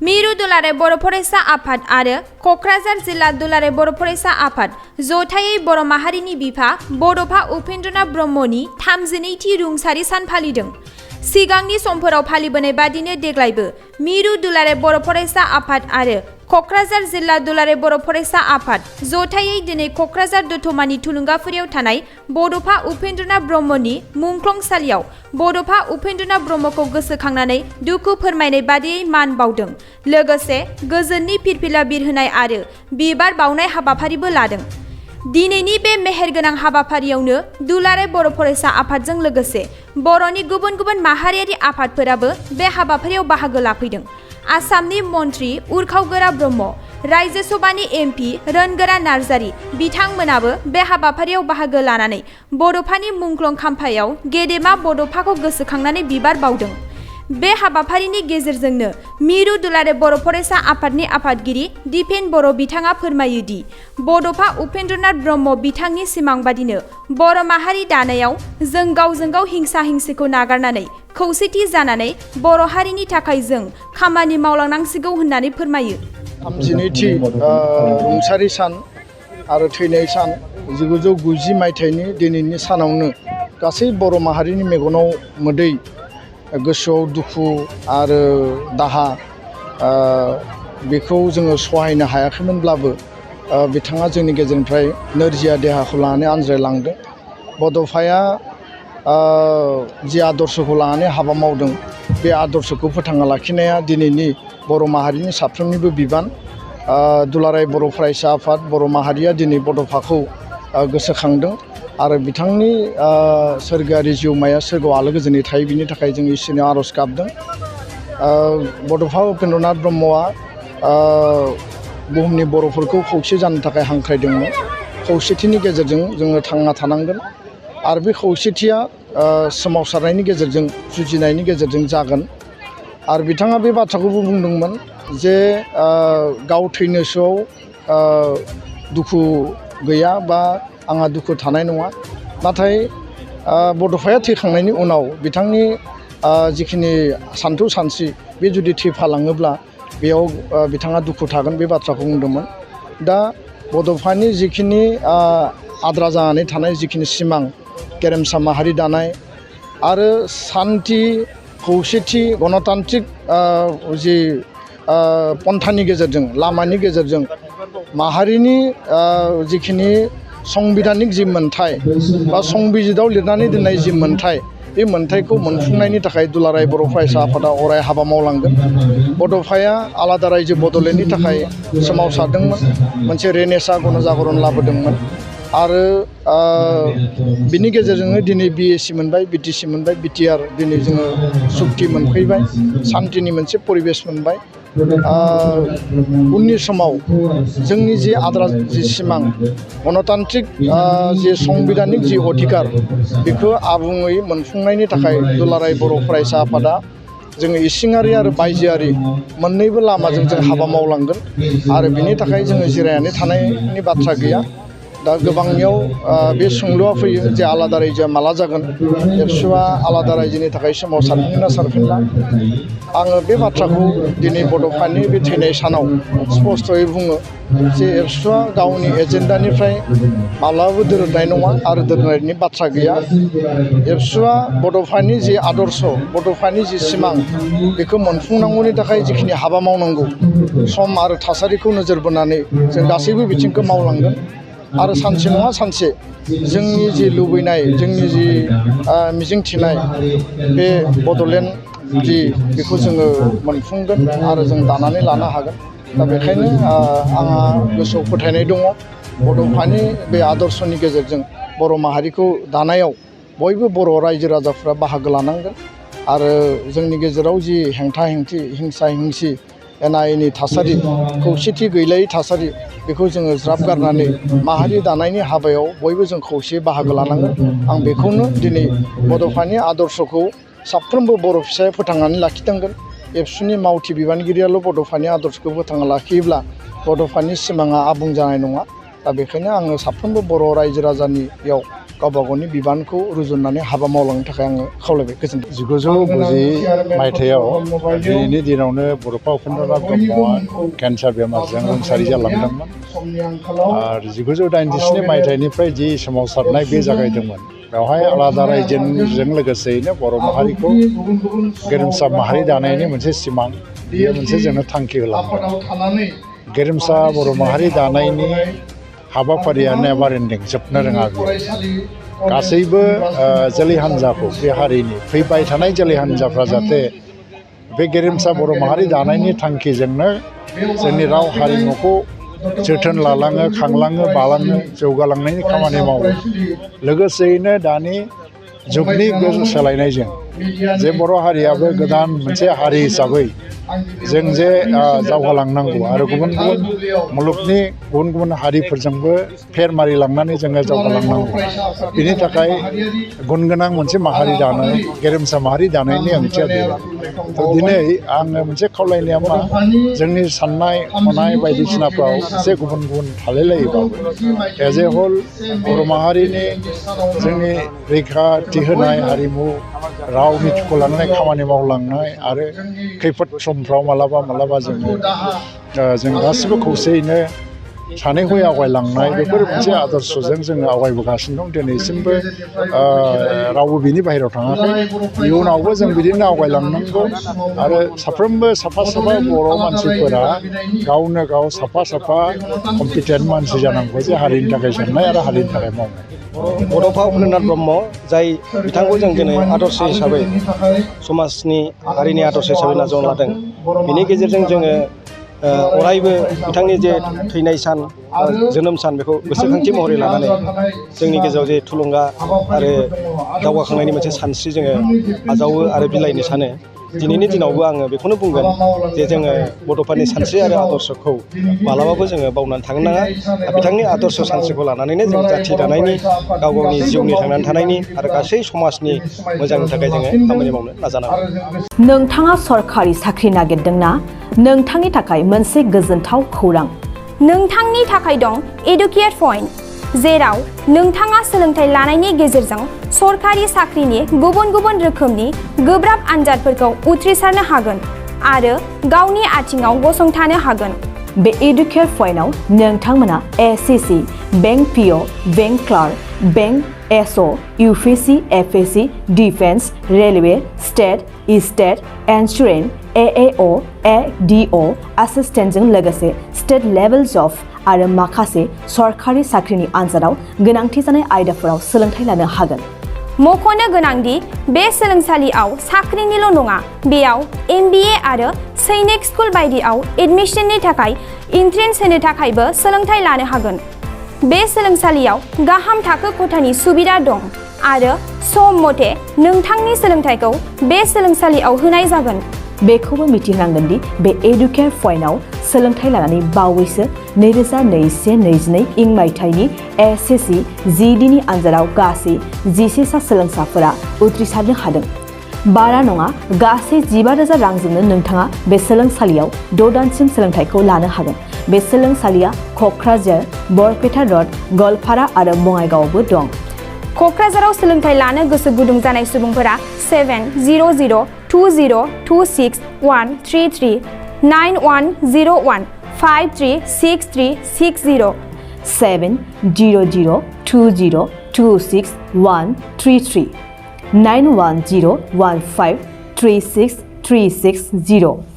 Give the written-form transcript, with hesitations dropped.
मिरु दुलाराय बर' फरायसा आफाद आरो क'क्राझार जिल्ला दुलाराय बर' फरायसा आफाद जथायै बर' माहारिनि बिफा बड'फा उपेन्द्रनाथ ब्रह्मनि 32थि रुंसारि सान फालिदों। सिगांनि समफोराव फालिबोनाय बादिनो देग्लायबो मिरु दुलाराय बर' फरायसा आफाद आरो क'क्राझार जिल्ला दुलाराय बर' फरायसा आफाद जथायै दिनै क'क्राझार दतमानि थुलुंगाफुरियाव थानाय बड'फा उपेन्द्रनाथ ब्रह्मनि मुंख्लंसालियाव बड'फा उपेन्द्रनाथ ब्रह्मखौ गोसोखांनानै दुखु फोरमायनाय बादियै मान बावदों। लोगोसे गोजोननि फिरफिला बिरहोनाय आरो बिबार बावनाय हाबाफारिबो लादों। दिनैनि बे मेहेरगोनां हाबाफारियावनो दुलाराय बर' फरायसा आफादजों लोगोसे बर'नि गुबुन गुबुन माहारियारि आफादफोराबो बे हाबाफारियाव बाहागो लाफैदों। आसामनि मन्त्रि उरखावगोरा ब्रह्म, रायजो सभानि एमपि रोनगोरा नार्जारि बिथांमोनाबो बे हाबाफारियाव बाहागो लानानै बड'फानि मुंख्लं खाम्फायाव गेदेमा बड'फाखौ गोसोखांनानै बिबार बावदों। बे हाबाफारिनि गेजेरजोंनो मिरु दुलाराय बर' फरायसा आफादनि आफादगिरि दिपेन बर' बिथाङा फोरमायो दि बड'फा उपेन्द्रनाथ ब्रह्म बिथांनि सिमां बादिनो बर' माहारि दानायाव जों गावजों गाव हिंसा हिंसिखौ नागारनानै खौसेथि जानानै बर' हारिनि थाखाय जों खामानि मावलांनांसिगौ होननानै फोरमायो। 32थि रुंसारि सान आरो थैनाय सान 1990 मायथाइनि दिनैनि सानावनो गासै बर' माहारिनि मेगनाव मोदै, गोसोआव दुखु आरो दाहा बेखौ जोङो सहायनो हायाखैमोनब्लाबो बिथाङा जोंनि गेजेरनिफ्राय नोरजिया देहाखौ लानानै आनज्रायलांदों। बड'फाया जि आदर्शखौ लानानै हाबा मावदों बे आदर्शखौ फोथांना लाखिनाया दिनैनि बर' माहारिनि साफ्रोमनिबो बिबान। दुलाराय बर' फरायसा आफाद बर' माहारिया दिनै बड'फाखौ गोसोखांदों आरो बिथांनि सोरगोआरि जिउमाया सोरगोआव आलो गोजोनै थायो, बिनि थाखाय जों इसोरनियाव आर'ज गाबदों। बड'फा उपेन्द्रनाथ ब्रह्मआ बुहुमनि बर'फोरखौ खौसे जानो थाखाय हांख्रायदोंमोन। खौसेथिनि गेजेरजों जोङो थांना थानांगोन आरो बे खौसेथिया सोमावसारनायनि गेजेरजों, जुजिनायनि गेजेरजों जागोन। आरो बिथाङा बे बाथ्राखौबो बुंदोंमोन जे गाव थैनोसोआव दुखु गैया बा आंहा दुखु थानाय नङा, नाथाय बड'फाया थैखांनायनि उनाव बिथांनि जिखिनि सानथौ सानस्रि बे जुदि थैफालाङोब्ला बेयाव बिथाङा दुखु थागोन, बे बाथ्राखौ बुंदोंमोन। दा बड'फानि जिखिनि आद्रा जानानै थानाय जिखिनि सिमां, गेरेमसा माहारि दानाय आरो सान्थि, खौसेथि, गणतान्त्रिक जि पन्थानि गेजेरजों, लामानि गेजेरजों माहारिनि जिखिनि संबिधानिक जि मोन्थाय बा संबिजितआव लिरनानै दोननाय जि मोन्थाय, बे मोन्थायखौ मोनफुंनायनि थाखाय दुलाराय बर' फरायसा आफादा अराय हाबा मावलांगोन। बड'फाया आलादा रायजो बड'लेण्डनि थाखाय सोमावसारदोंमोन, मोनसे रेनेसां गणजागरन लाबोदोंमोन आरो बिनि गेजेरजोंनो दिनै बिएसि मोनबाय, बिटिसि मोनबाय, बिटिआर दिनै जोङो सुक्ति मोनफैबाय, सान्थिनि मोनसे परिबेस मोनबाय। उननि समाव जोंनि जि आद्रा जि सिमां, गणतान्त्रिक जि संबिधानिक जि अधिकार, बेखौ आबुङै मोनफुंनायनि थाखाय दुलाराय बर' फरायसा आफादा जोङो इसिङारि आरो बायजोआरि मोननैबो लामाजों जों हाबा मावलांगोन आरो बिनि थाखाय जोङो जिरायनानै थानायनि बाथ्रा गैया। दा गोबांनियाव बे सोंलुआ फैयो जे आलादा रायजोआ माला जागोन, एबसुआ आलादा रायजोनि थाखाय सोमावसारफिनगोन ना सारफिनला। आङो बे बाथ्राखौ दिनै बड'फानि बे थैनाय सानाव स्पस्त'यै बुङो जे एबसुआ गावनि एजेन्डानिफ्राय माब्लाबाबो दोरोदनाय नङा आरो दोरोदनायनि बाथ्रा गैया। एबसुआ बड'फानि जि आदर्श, बड'फानि जि सिमां, बेखौ मोनफुंनांगौनि थाखाय जिखिनि हाबा मावनांगौ, सम आरो थासारिखौ नोजोर बोनानै जों गासैबो बिथिंखौ मावलांगोन आरो सानसे नङा सानसे जोंनि जि लुबैनाय, जोंनि जि मिजिंथिनाय बे बड'लेण्ड जि बेखौ जोङो मोनफुंगोन आरो जों दानानै लानो हागोन। दा बेखायनो आंहा गोसोआव फोथायनाय दङ बड'फानि बे आदर्शनि गेजेरजों बर' माहारिखौ दानायाव बयबो बर' रायजो राजाफ्रा बाहागो लानांगोन आरो जोंनि गेजेराव जि हेंथा हेंथि, हिंसा हिंसि, एना एनि थासारि, खौसेथि गैलायै थासारि, बेखौ जोङो ज्राब गारनानै माहारि दानायनि हाबायाव बयबो जों खौसेयै बाहागो लानांगोन। आं बेखौनो दिनै बड'फानि आदर्शखौ साफ्रोमबो बर' फिसाया फोथांनानै लाखिनांगोन। एबसुनि मावथि बिबानगिरियाल' बड'फानि आदर्शखौ फोथांना लाखियोब्ला बड'फानि सिमाङा आबुं जानाय नङा। दा बेखायनो आङो साफ्रोमबो बर' रायजो राजानियाव गावबा गावनि बिबानखौ रुजुननानै हाबा मावलांनो थाखाय आङो खावलायबाय। गोजोन्थों। 1990 मायथाइयाव दिनैनि दिनावनो बड'फा उपेन्द्रनाथ ब्रह्मआ केन्सार बेमारजों रुंसारि जालांदोंमोन आरो 1987 मायथाइनिफ्राय जि सोमावसारनाय बे जागायदोंमोन बेवहाय आलादा रायजोजों लोगोसेयैनो बर' माहारिखौ गेरेमसा माहारि दानायनि मोनसे सिमां बेयो मोनसे जोंनो थांखि होलांदों। गेरेमसा बर' माहारि दानायनि हाबाफारिया नेभार एन्डिं जोबनो रोङा बेयो। गासैबो जोलै हान्जाखौ बे हारिनि फैबाय थानाय जोलै हान्जाफ्रा जाहाथे बे गेरेमसा बर' माहारि दानायनि थांखिजोंनो जोंनि राव हारिमुखौ जोथोन लालाङो, खांलाङो, बालाङो, जौगालांनायनि खामानि मावो। लोगोसेयैनो दानि जुगनि सोलायनायजों जे बर' हारियाबो गोदान मोनसे हारि हिसाबै जों जे दावगालांनांगौ आरो गुबुन गुबुन मुलुगनि गुबुन गुबुन हारिफोरजोंबो फेर मारिलांनानै जोङो दावगालांनांगौ। बिनि थाखाय गुन गोनां मोनसे माहारि दानाय, गेरेमसा माहारि दानायनि ओंथिया बेनो। दिनै आङो मोनसे खावलायनाया मा, जोंनि साननाय हनाय बायदिसिनाफ्राव एसे गुबुन गुबुन थालायलायोबाबो एज ए हल बर' माहारिनि जोंनि रैखाथि होनाय हारिमु राव नितिखौ लानानै खामानि मावलांनाय आरो खैफोद समफ्राव मालाबा जों गासिबो खौसेयैनो सानै हय आवगायलांनाय बेफोर मोनसे आदर्शजों जोङो आवगायबोगासिनो दं। दिनैसिमबो रावबो बिनि बाहेरायाव थाङाखै। इयुनावबो जों बिदिनो आवगायलांनांगौ आरो साफ्रोमबो साफा साफा बर' मानसिफोरा गावनो गाव साफा साफा कम्पिटेन्ट मानसि जानांगौ जे हारिनि थाखाय साननाय आरो हारिनि थाखाय मावनाय। बड'फा उपेन्द्रनाथ ब्रह्म जाय बिथांखौ जों दिनै आदर्श हिसाबै समाजनि हारिनि आदर्श हिसाबै नाजावना लादों। बेनि गेजेरजों जोङो अरायबो बिथांनि जे थैनाय सान जोनोम सान बेखौ गोसोखांथि महरै लानानै जोंनि गेजेराव जे थुलुंगा आरो दावगाखांनायनि मोनसे सानस्रि जोङो आजावो आरो बिलाइनो सानो। दिनैनि दिनावबो आङो बेखौनो बुंगोन जे जोङो बड'फानि सानस्रि आरो आदर्शखौ मालाबाबो जोङो बावनानै थांनो नाङा। बिथांनि आदर्श सानस्रिखौ लानानैनो जों जाथि दानायनि, गाव गावनि जिउनि थांनानै थानायनि आरो गासै समाजनि मोजांनि थाखाय जोङो खामानि मावनो नाजानांगौ। नोंथाङा सरखारि साख्रि नागिरदोंना? नोंथांनि थाखाय मोनसे गोजोनथाव खौरां। नोंथांनि थाखाय दं एडुकेट पइन्ट, जेराव नोंथाङा सोलोंथाइ लानायनि गेजेरजों सरखारि साख्रिनि गुबुन गुबुन रोखोमनि गोब्राब आनजादफोरखौ उथ्रिसारनो हागोन आरो गावनि आथिङाव गसंथानो हागोन। बे एडुकेट पइन्टआव नोंथांमोना SSC, bank PO, bank clerk, bank SO, UPSC, FSC, defence, railway, state insurance, AAO, ADO एसिस्टेन्टजों लोगोसे स्टेट लेभेल जब आरो माखासे सरखारि साख्रिनि आनजादाव गोनांथि जानाय आयदाफोराव सोलोंथाइ लानो हागोन। मख'नो गोनांदि बे सोलोंसालियाव साख्रिनिल' नङा, बेयाव MBA आरो सैनिक स्कुल बायदियाव एडमिशननि थाखाय एन्ट्रेन्स होनो थाखायबो सोलोंथाइ लानो हागोन। बे सोलोंसालियाव गाहाम थाखो खथानि सुबिदा दं आरो सम मथे नोंथांनि सोलोंथाइखौ बे सोलोंसालियाव होनाय जागोन। बेखौबो मिथिनांगोन दि बे एडुकेट पइन्टआव सोलोंथाइ लानानै बावैसो 2021-22 इं मायथाइनि एसएससि जिडिनि आनजादाव गासै 11 सा सोलोंसाफोरा उथ्रिसारनो हादों। बारा नङा, गासै 15,000 रांजोंनो नोंथाङा बे सोलोंसालियाव 6 दानसिम सोलोंथाइखौ लानो हागोन। बे सोलोंसालिया क'क्राझार, बरपेटा रड, गवालपारा आरो बङाइगावआवबो दं। क'क्राझाराव सोलोंथाइ लानो गोसो गुदुं जानाय सुबुंफोरा 70020263133 9101536360 70020263133 9101536360